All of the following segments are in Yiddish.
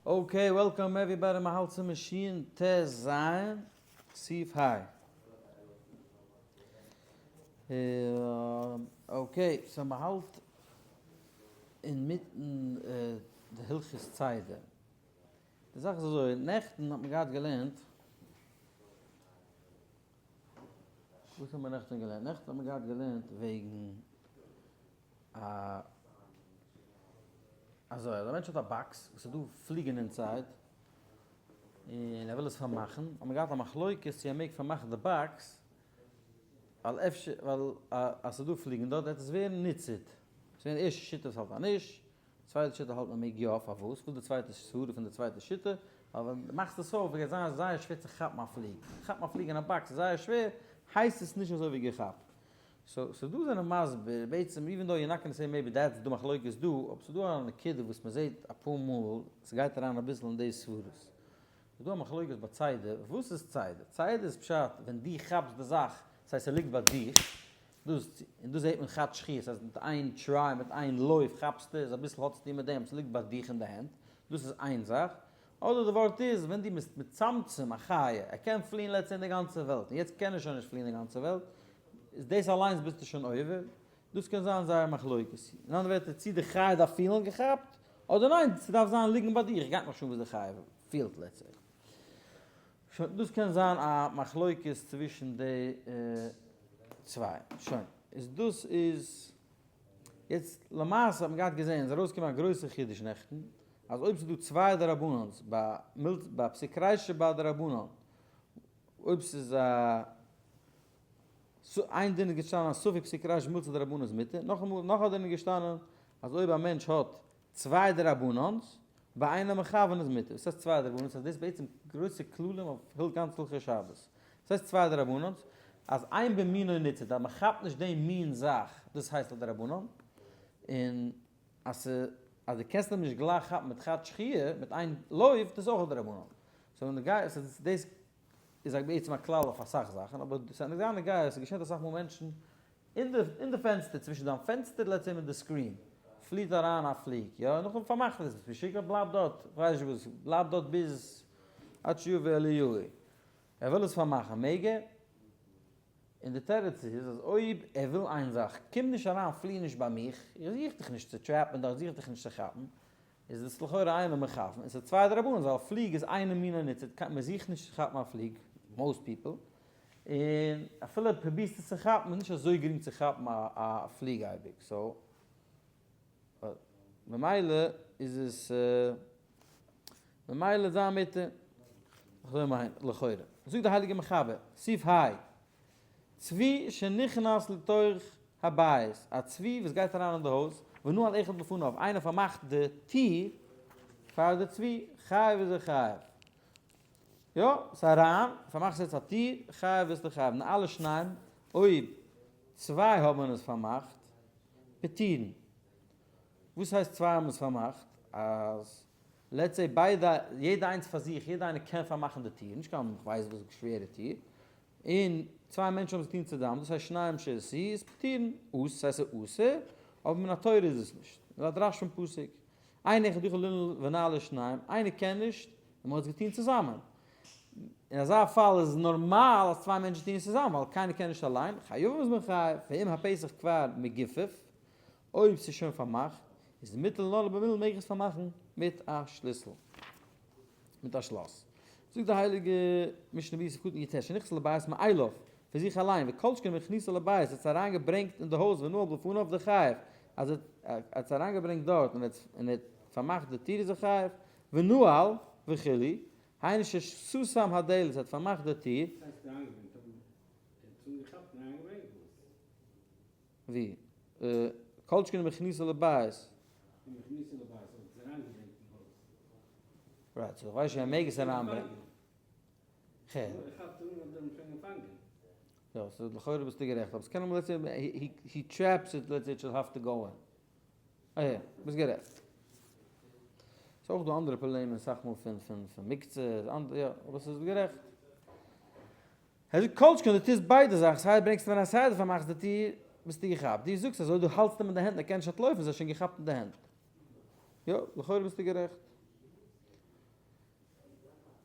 Okay, welcome everybody, מ'האלט צו מאשין ט ז, סעיף ה. Okay, so מ'האלט אינמיטן די הלכות צידה. די זאך איז אזוי, נעכטן האט מען געהאט געלערנט, וואס האט מען נעכטן געלערנט? נעכטן האט מען געהאט געלערנט וועגן א אזוי אז א מענטש האט א box וואס איז דא פליגן inside און ער וויל עס פארמאכן, האט מען געהאט א מחלוקת צו ער מעג פארמאכן די box ווייל אפשר ווייל אז ס'איז דא פליגן דארט וועט עס ווערן ניצוד. ס'איז געווען די ערשטע שיטה וואס האלט אז נישט, די צווייטע שיטה האלט מען מעג יא, פארוואס? וואס איז די צווייטע סברא פון די צווייטע שיטה? ווייל ווען דו מאכסט עס אויף גייט זיין זייער שווער צו כאפן א פליג, כאפן א פליג אין א box איז זייער שווער, הייסט עס נישט אזוי ווי געכאפט. So ס'דא זענען מסביר, בעצם even though you're not gonna say maybe that's די מחלוקת דא, אבער ס'דא א נקודה וואס מ'זעט אפאר מאל, ס'גייט אריין אביסל אין די סברות. ס'דא א מחלוקת ביי צידה, וואס איז צידה? צידה איז פשט ווען דו כאפסט די זאך, ס'הייסט ס'ליגט ביי דיך, דאס, און דאס זעט מען חד שכיח, ס'הייסט מיט איין try, מיט איין לויף כאפסטו עס, אביסל האט צוטון מיט דעם, ס'ליגט ביי דיך אין די הענט, דאס איז איין זאך. אדער די ווארט איז ווען דו ביסט מצמצם א חיה, ער קען פליען let's say אין די גאנצע וועלט, און יעצט קען ער שוין נישט פליען די גאנצע וועלט, איז דאס אליינס ביסטו שוין עובר, דאס קען זיין זייער מחלוקת. אין אנדערע ווערטער צי די חיה דארף פילן געכאפט, אדער ניין, ס'דארף זיין ליגן ביי דיר, גייט מיך שוין וואס די חיה פילט let's say. שוין, דאס קען זיין א מחלוקת צווישן די צוויי. שוין, איז דאס איז, יעצט למעשה האט מען געהאט געזען, איז ארויסגעקומען א גרויסע חידוש נעכטן, אז אויב ס'איז דא צוויי דרבנן'ס ביי מילת ביי פסיק רישא ביי דרבנן, אויב ס'איז א איין דין איז געשטאנען אז ספק פסיק רישא מילתא דרבנן איז מותר, נאכאמאל נאך א דין איז געשטאנען אז אויב א מענטש האט צוויי דרבנן'ס ביי איינער מכוון איז מותר, וואס הייסט צוויי דרבנן'ס? אז דאס בעצם גרויסע כללים אויף גאנץ הלכות שבת. וואס הייסט צוויי דרבנן'ס? אז אין במינו ניצוד אז מ'כאפט נישט דעם מין זאך דאס הייסט א דרבנן, און אז ס' אז דו קענסט אים נישט גלייך כאפן מיט חד שכי' מיט איין לויף דאס איז אויך א דרבנן. so ווען דו גייסט דאס איז בעצם א כלל אויף אסאך זאכן אבער ס'איז נוגע נוגע ס'געשעט אסאך מאל מענטשן אין די אין די פענסטער צווישן דיין פענסטער let's say מיט די screen פליט אריין א פליג יא און נאכדעם פארמאכט עס ביסט משוגע בלייב דארט כ'ווייס נישט וואס בלייב דארט ביז עד שיבוא אליהו ער וויל עס פארמאכן מעג ער? און די תירוץ איז אז אויב ער וויל איין זאך קום נישט אריין פלי נישט ביי מיך איך זוך דיך נישט צו trap ן דאך זוך דיך נישט צו כאפן איז דאס לכאורה אינו מכוון, און ס'איז צוויי דרבנן'ס ווייל פליג איז אינו מינו ניצוד, מען זוכט נישט צו כאפן א פליג, most people, און אפילו פרובירסט עס צו כאפן איז נישט אזוי גרינג צו כאפן א פליג אייביג, so ממילא איז עס ממילא זיין מותר, אזוי מיין לכאורה. זאגט די הייליגע מחבר, סעיף ה', צבי שנכנס לתוך הבית, א צבי וואס גייט אריין אין די הויז, ונעל אחד בפניו, איינער פארמאכט די טיר פאר די צבי, חייב איז ער חייב. יא, ס'איז אריין, פארמאכסט יעצט א טיר, חייב ביסטו חייב. נעלו שניים, אויב צוויי האבן עס פארמאכט, פטורין. וואס הייסט צוויי האבן עס פארמאכט? אז let's say ביידע, יעדע איינס פאר זיך, יעדע איינער קען פארמאכן די טיר, נישט קיין כ'ווייס וואס שווערע טיר, און צוויי מענטשן האבן עס געטון צוזאם, דאס הייסט שניים שעשו איז פטורין, אס ס'הייסט ס'איז אסור, אבער מן התורה איז עס נישט, איז א דרש פון פסוק, אין אחד יכול לנעול ונעלו שניים, איינער קען נישט, און מ'האט עס געטון צוזאמען. אין אזא פאל איז נארמאל אז צוויי מענטשן טוען עס צוזאמען, ווייל קיינער קען נישט אליין, חייבים איז מען חייב, ואם הפתח כבר מגופף, אויב ס'איז שוין פארמאכט, איז מותר לנעלו במנעול מעג איך עס פארמאכן מיט א שליסל. מיט א שלאס. זאגט די הייליגע משנה ברורה סעיף קטן יט שנכנס לבית מאליו, פון זיך אליין, וכל שכן הכניסו לבית, ער האט עס אריין געברענגט אין די הויז ונעל בפניו דחייב, אז ער האט עס אריין געברענגט דארט און ער האט פארמאכט די טיר איז ער חייב, ונעל וכו', היינו שסתם הדלת ער האט פארמאכט די טיר. וואס הייסט אריינגעברענגט? ער האט עס אנגעכאפט און אריינגעברענגט? ווי? כל שכן הכניסו לבית. אם הכניסו לבית, האט עס אריינגעברענגט אין הויז. Right, so איך ווייס נישט ווי ער מעג עס אריינברענגען. יא, so לכאורה ביסטו גערעכט, אבער ס'קען אמאל let's say he traps it let's say it should have to go in. אה יא, ביסט גערעכט. ס'איז אויך דא אנדערע פראבלעמען אסאך מאל פון פון פון מוקצה, אנדערע יא, אבער ס'איז גערעכט. ער זאגט כל שכן דו טוסט ביידע זאכן, סיי ברענגסט אים אריין סיי דו פארמאכסט די טיר, ביסטו געכאפט. דו זאגסט אז אויב דו האלטסט אים אין די הענט און ער קען נישט אנטלויפן איז ער שוין געכאפט אין די הענט. יא, לכאורה ביסטו גערעכט.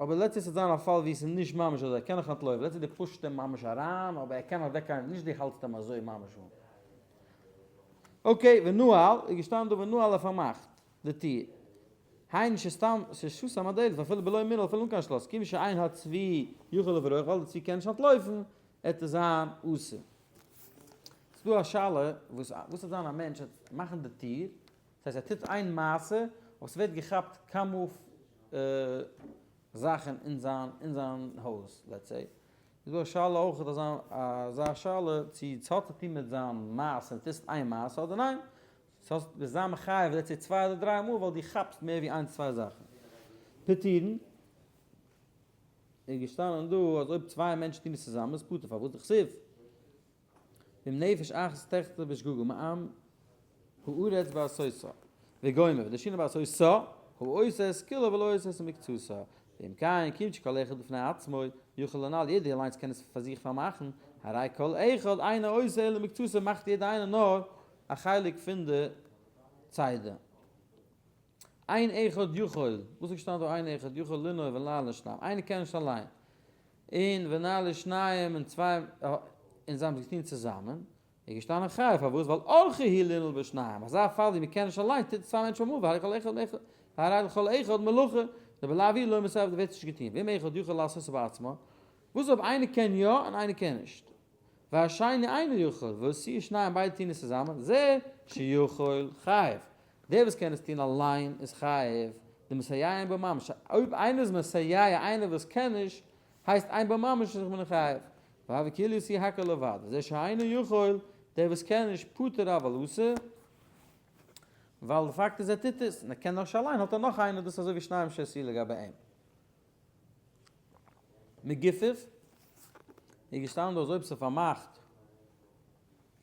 אבער let's say ס'וועט זיין א פאל ווי ס'איז נישט ממש אזוי, ער קען נאך אנטלויפן, let's say דו push סט אים ממש אריין, אבער ער קען אוועקגיין, נישט דו האלטסט אים אזוי ממש אן. okay, ונעל, איז געשטאנען דא ונעל ער פארמאכט די טיר. היינו שסתם שסתם הדלת אפילו בלא מנעול אפילו אן קיין שלאס, כיוון שאין הצבי יכול לברוח ווייל די צבי קען נישט אנטלויפן, עט עס זיין אסור. ס'דא א שאלה וואס וואס וועט זיין א מענטש וועט מאכן די טיר, דאס הייסט ער טוט איין מעשה אבער ס'ווערט געכאפט כמה זאכן אין זיין אין זיין הויז let's say, איז דא א שאלה אויך אזא אזא שאלה צו ס'האט צו טון מיט זיין מעשה און טוסט איין מעשה אדער ניין, ס'האט ביסט זיין מחייב let's say צוויי אדער דריי מאל ווייל דו כאפסט מער ווי איינס צוויי זאכן. פטורין איז געשטאנען דא אז אויב צוויי מענטשן טון עס צוזאמען איז פטור פארוואס דכתיב ואם נפש אחת תחטא בשגגה מעם הארץ בעשותה וגומר ודרשינן בעשותה העושה את כולה ולא עושה את מקצתה ואם כן כיוון שכל אחד בפני עצמו יכול לנעול יעדער אליינס קען עס פאר זיך פארמאכן הרי כל אחד אינו עושה אלא מקצתה מאכט יעדער איינער נאר א חלק פון די צידה. אין אחד יכול, וואס איז געשטאנען דא אין אחד יכול לנעול ולנעול שניים, איינער קען נישט אליין, און ונעלו שניים און צוויי און זיי האבן עס געטון צוזאמען, איז געשטאנען חייב, פארוואס? ווייל אורחא הוא לנעול בשניים, אזא פאל ווי מען קען נישט אליין טוט צוויי מענטשן אמאל, והרי כל אחד אחד, והרי לכל אחד מלאכה, דבלאו הוא לא מסייע ווערט נישט געטון, ואם אחד יכול לעשות בעצמו, וואס אויב איינער קען יא און איינער קען נישט? והשני אינו יכול, ועשאוהו שניים ביידע טוהן עס צוזאמען, זה שיכול חייב, דער וואס קען עס טוהן אליין איז חייב, דמסייעין בו ממש, אויב איינער איז מסייע איינער וואס קען נישט, הייסט אין בו ממש איז מען חייב, והוה כאילו עשאוהו הכל לבד, וזה שאינו יכול, דער וואס קען נישט פטור אבל אסור, ווייל די פאקט איז ער טוט עס, און ער קען נאך נישט אליין האט ער נאך איינער דאס איז אזוי ווי שניים שעשאוהו לגבי אים. מגיפף איז געשטאנען דא אז אויב ס'פארמאכט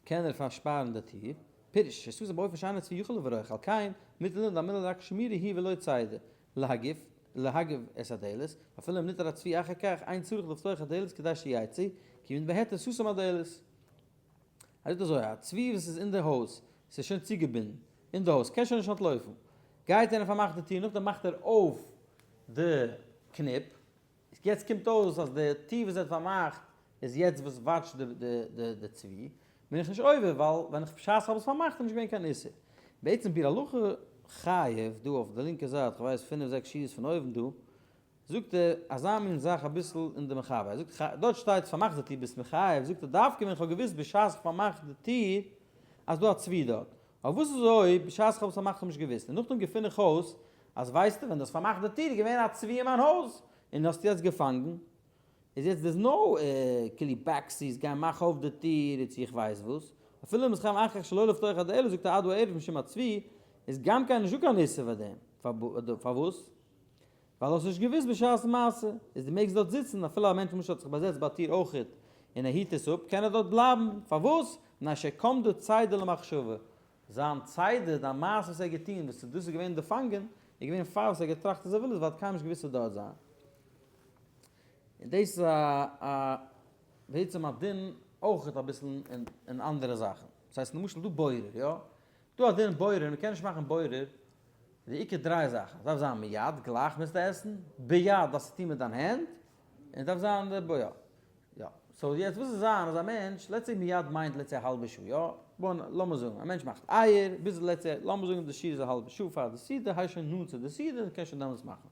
קען ער פארשפארן די טיר, פירוש, שסתם באופן שאין הצבי יכול לברוח, על כן, מותר לנעול דהמנעול רק שמירה היא ולא צידה, להגיף, להגיף את הדלת, אפילו אם נטעל הצבי אחר כך, אין צריך לפתוח הדלת כדי שיצא, כיוון בהיתר סתם הדלת. ער זאגט אזוי, א צבי וואס איז אין די הויז, ס'איז שוין צוגעבינדן, אין די הויז, קען שוין נישט אנטלויפן, גייט ער און פארמאכט די טיר, נאכדעם מאכט ער אויף די קניפ, יעצט קומט אויס אז די טיר וואס ער האט פארמאכט איז יעצט וואס watch ט די צבי, בין איך נישט עובר, ווייל ווען איך בשעת איך האב עס פארמאכט איז נישט געווען קיין איסור. בעצם ביאור הלכה חייב, דא אויף די לינקע זייט, כ'ווייס פינף זעקס שורות פון אויבן דא, זאגט ער אזא מין זאך אביסל אין די מחבר, ער זאגט דארט שטייט פארמאכט די טיר ביסט מחייב, זאגט ער דווקא ווען איך האב געוואוסט בשעת איך פארמאך די טיר אז דא א צבי דארט, אבער וואס איז אויב בשעת איך האב עס פארמאכט האב נישט געוואוסט און נאכדעם געפין איך אויס אז ווייסטו ווען דו האסט פארמאכט די טיר איז געווען א צבי אין מיין הויז און האסט יעצט געפאנגן איז יעצט there's no כאילו backseas גיי מאך אויף די טיר צו איך ווייס וואס אפילו אם זכם אחר שלא לפתוח הדלת זאגט ער עד הערב משום הצבי איז גם כן נישטא קיין איסור פאר דעם פארוואס? ווייל האסט נישט געוואוסט בשעת מעשה, איז דו מעגסט דארט זיצן, אפילו א מענטש למשל האט זיך באזעצט ביי טיר אויכעט, און ער היט עס אפ, קען ער דארט בלייבן, פארוואס? מפני שקמדה צידה למחשבה, זיין צידה, דיין מעשה וואס ער האט געטון, וואס דאס איז געווען די פאנגען, איז געווען פאר וואס ער האט געטראכט אז ער וויל עס, ווייל ער האט קיינמאל נישט געוואוסט ס'וועט דארט זיין. און דאס איז א א בעצם א דין אויכעט אביסל אין אנדערע זאכן. דאס הייסט למשל דא בורר, יא? דא א דין בורר, מ'קען נישט מאכן בורר, די עיקר דריי זאכן, עס דארף זיין מיד, גלייך מוזטו עסן, ביד דארפסטו טון מיט דיין הענט, און עס דארף זיין די בו יא. יא. so יעצט וואס איז זיין אז א מענטש, let's say מיד מיינט let's say א האלבע שעה, יא? בוא לאמיר זאגן, א מענטש מאכט אייער, ביז let's say, לאמיר זאגן די שיעור איז א האלבע שעה פאר די סעודה, הייסט שוין נאנט צו די סעודה, קענסט שוין דעמאלטס מאכן.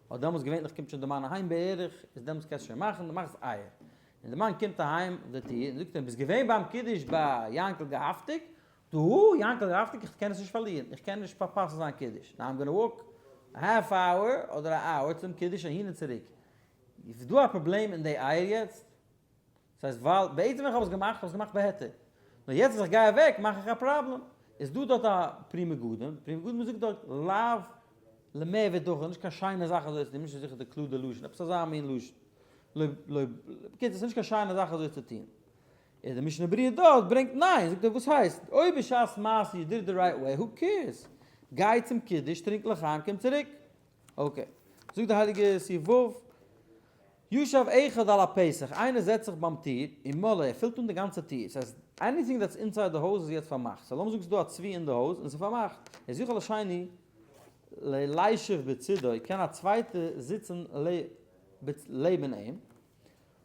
אדער דעמאלטס געווענליך קומט שוין די מאן אהיים בערך, איז דעמאלטס קענסטו שוין מאכן, דו מאכסט אייער. און די מאן קומט אהיים די טיר און זאגט אים, ביסט געווען ביים קידוש ביי יענקל געהאפטיג? דו, יענקל געהאפטיג, איך קען עס נישט פארלירן, איך קען נישט פארפאסן זיין קידוש, now I'm gonna walk a half hour אדער א hour צום קידוש אהין און צוריק. איז דא א פראבלעם אין די אייער יעצט? דאס הייסט ווייל בעצם ווען איך האב עס געמאכט האב איך עס געמאכט בהיתר, נאר יעצט אז איך גיי אוועק מאך איך א פראבלעם. איז דא דארט א פרי מגדים, פרי מגדים זאגט דארט לאו למעבד דוחה, נישט קיין שיינע זאך אזוי צו טון, נישט זיכער די קלארע לשון, עפעס אזא מין לשון. לא לא, בקיצור ס'איז נישט קיין שיינע זאך אזוי צו טון. איז די משנה ברורה דארט ברענגט ניין, זאגט ער וואס הייסט, אויב בשעת מעשה you did it the right way, who cares, גיי צום קידוש, טרינק לחיים, קום צוריק. okay. זאגט די הייליגע סי' ו', ישב אחד על הפתח, איינער זעצט זיך ביים טיר, ומלאו, ער פילט אן די גאנצע טיר, ס'הייסט, anything that's inside the הויז איז יעצט פארמאכט, so לאמיר זאגן ס'איז דא א צבי אין די הויז און ס'איז פארמאכט, איז יכול השני לישב בצידו, קען א צווייטער זיצן. לעבן אים.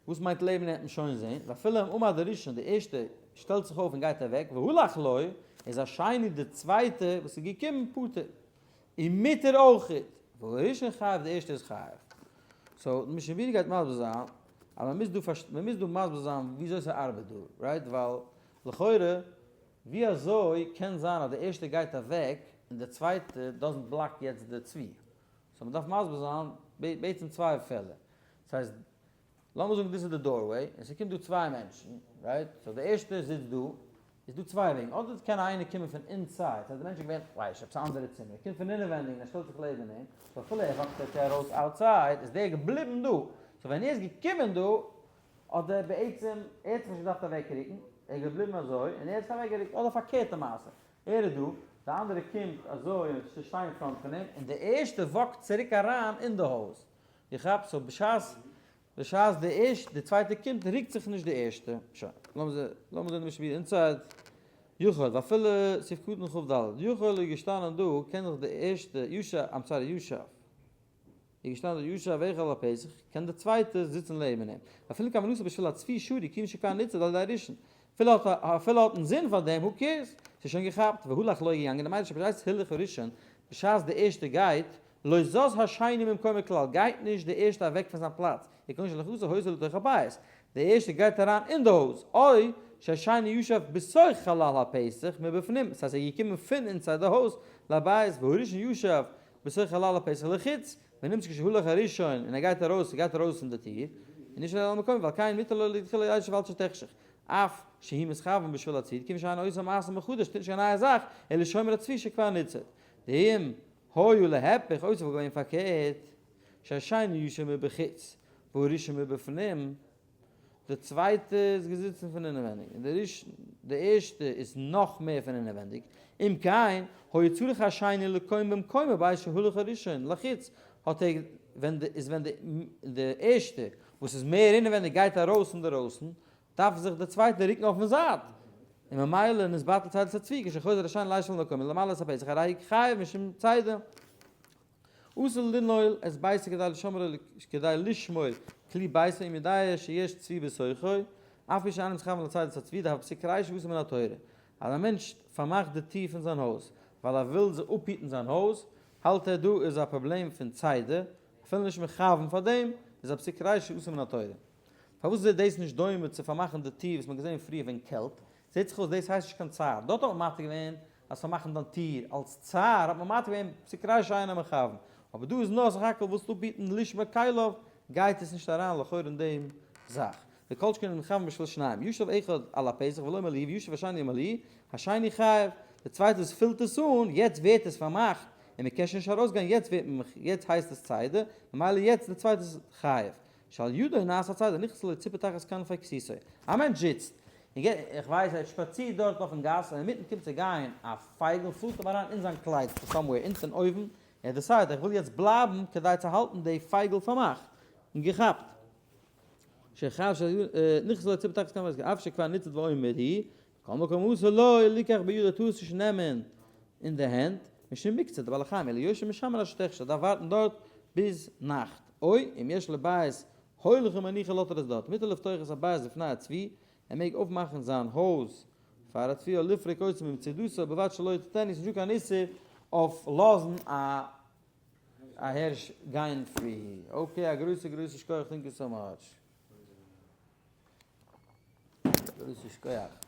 וואס מיינט לעבן אים וועט מען שוין זען. ואפילו אם עמד הראשון, די ערשטע שטעלט זיך אויף און גייט אוועק, והלך לו, איז השני די צווייטע וואס איז געקומען פטור. און מותר אויכעט. והראשון חייב די ערשטע איז חייב. so די משנה ברורה גייט מסביר זיין אז מען מוז דא מען מוז דא מסביר זיין וויאזוי ס'ארבעט דא, right? ווייל לכאורה ווי אזוי קען זיין אז די ערשטע גייט אוועק און די צווייטע doesn't block יעצט די צבי? so מ'דארף מסביר זיין בעצם צוויי פעלער. ס'הייסט לאמיר זאגן דאס איז די doorway און ס'קומט דא צוויי מענטשן, right? so די ערשטע זיצט דא, איז דא צוויי וועגן, אדער קען איינער קומען פון inside, ס'הייסט די מענטש איז געווען, ווייס עפעס א אנדערע צימער, ער קומט פון אינעווענדיג און ער שטעלט זיך לעבן אים, so אפילו ער walk ט ארויס outside איז דער געבליבן דא, so ווען ער איז געקומען דא האט דער בעצם, ער האט זיך נישט געדארפט אוועקרוקן, ער איז געבליבן אזוי און ער האט זיך אוועקגערוקט, אדער פארקערטע מעשה, ער איז דא, די אנדערע קומט אזוי און שטייט אין front פון אים, און די ערשטע walk ט צוריק אריין אין די הויז, איך כאפ, so בשעת בשעת די ערשטע די צווייטע קומט רוקט זיך נישט די ערשטע, שוין, לאמיר זען לאמיר זען די משנה inside, יכול ואפילו סעיף קטן כ"ד, יכול איז געשטאנען דא קען זיך די ערשטע ישב, I'm sorry ישב, איז געשטאנען דא ישב אחד על הפתח, קען די צווייטע זיצן לעבן אים, ואפילו כוונתו בשביל הצבי שרי כיוון שכבר נצד על ידי הראשון, אפילו האט אפילו האט אינזין פאר דעם, who cares, ס'איז שוין געכאפט, והלך לא געגאנגען, די מיידל שבשעת הילוך הראשון, בשעת די ערשטע גייט, לא זז השני ממקומו כלל, גייט נישט די ערשטע אוועק פון זיין פלאץ, כגון שהליכתו היתה לתוך הבית, די ערשטע גייט אריין אין די הויז, או שהשני ישב בתוך חלל הפתח מבפנים, ס'הייסט ער איז געקומען פון inside די הויז לבית, והראשון ישב בתוך חלל הפתח לחוץ, ונמצא כשהלך הראשון, און ער גייט ארויס, ער גייט ארויס פון די טיר, און נישט על מקומו, ועל כן מותר לו לכתחילה לישב עד שתחשך, אף שהוא מתכוון בשביל הצבי, כיוון שאינו עושה מעשה מחדש, טוט נישט קיין נייע זאך, אלא שומר הצבי שכבר ניצד. דאם היה להיפך, אויב ס'וואלט געווען פארקערט, שהשני ישב מבחוץ והראשון מבפנים, די צווייטע איז געזיצן פון אינעווענדיג און די ראשון, די ערשטע איז נאך מער פון אינעווענדיג, אם כן, היה צריך השני לקום במקומו בעת שהלך הראשון לחוץ, האט ער, ווען די, איז ווען די, די ערשטע וואס איז מער אינעווענדיג גייט ארויס אינדערויסן, דארף זיך דער צווייטער רוקן אויפן זייט, און ממילא נתבטל צידת הצבי כשחוזר השני לישב על מקומו למלא את הפתח הרי הוא חייב משום צידה. אסור לנעול את ביתו כדי לשמור כדי לשמור כלי ביתו אם יודע שיש צבי בתוכו, אף פי שאינו מתכוון לצידת הצבי דהוי פסיק רישא ואסור מן התורה. אז א מענטש פארמאכט די טיר פון זיין הויז ווייל ער וויל זיך אפהיטן זיין הויז, האלט ער דא איז א פראבלעם פון צידה, אפילו נישט מכוון פאר דעם, איז א פסיק רישא אסור מן התורה. פארוואס איז דאס נישט דומה צו פארמאכן די טיר וואס מ'האט געזען פריער ווען קעלט? זעט זיך אויס דאס הייסט נישט קיין צער. דארט האט מען מתיר געווען אז פארמאכן דיין טיר אלס צער האט מען מתיר געווען פסיק רישא שאינו מכוון. אבער דא איז נאר סך הכל ווילסט אפהיטן לשמור כליו גייט עס נישט אריין לכאורה אין דעם זאך. וכל שכן אם מכוון בשביל שניים ישב אחד על הפתח ולא מלאו וישב השני ומלאו השני חייב. די צווייטע וואס פילט עס אן, יעצט ווערט עס פארמאכט און מ'קען שוין נישט ארויסגיין יעצט ווערט מען יעצט הייסט עס צידה ממילא יעצט די צווייטע איז חייב. שעל ידו נעשה צידה נכנסה לו ציפור תחת כנפי כסותו. א מענטש זיצט און גייט, איך ווייס ער שפאצירט דארט אויפן גאס און אינמיטן קומט צו גיין א פייגל פארט אים אריין אין זיין קלייד פון somewhere אונטן אויבן, ער decide איך וויל יעצט בלייבן כדי צו האלטן די פייגל פארמאכט און געכאפט. שחייב שנכנסה לו ציפור תחת כנפי כסותו אף שכבר ניצד ועומד הוא, מכל מקום אסור לו ליקח בידו טאר עס נישט נעמען אין די הענט, משום מוקצה דבעלי חיים אלא יושב משמר עד שתחשך דארף ווארטן דארט ביז נאכט, או אם יש לו בית הולך ומניחו לאזט ער עס דארט, מותר לפתוח את הבית לפני הצבי, ער מעג אויפמאכן זיין הויז פאר א צבי או לפרוק אותו ממצודתו ובלבד שלא יטוטנו, ס'נישט דא קיין איסור אויף לאזן א א הערש גיין free. Okay א גרויסע גרויסע שכוח thank you so much. גרויסע שכוח.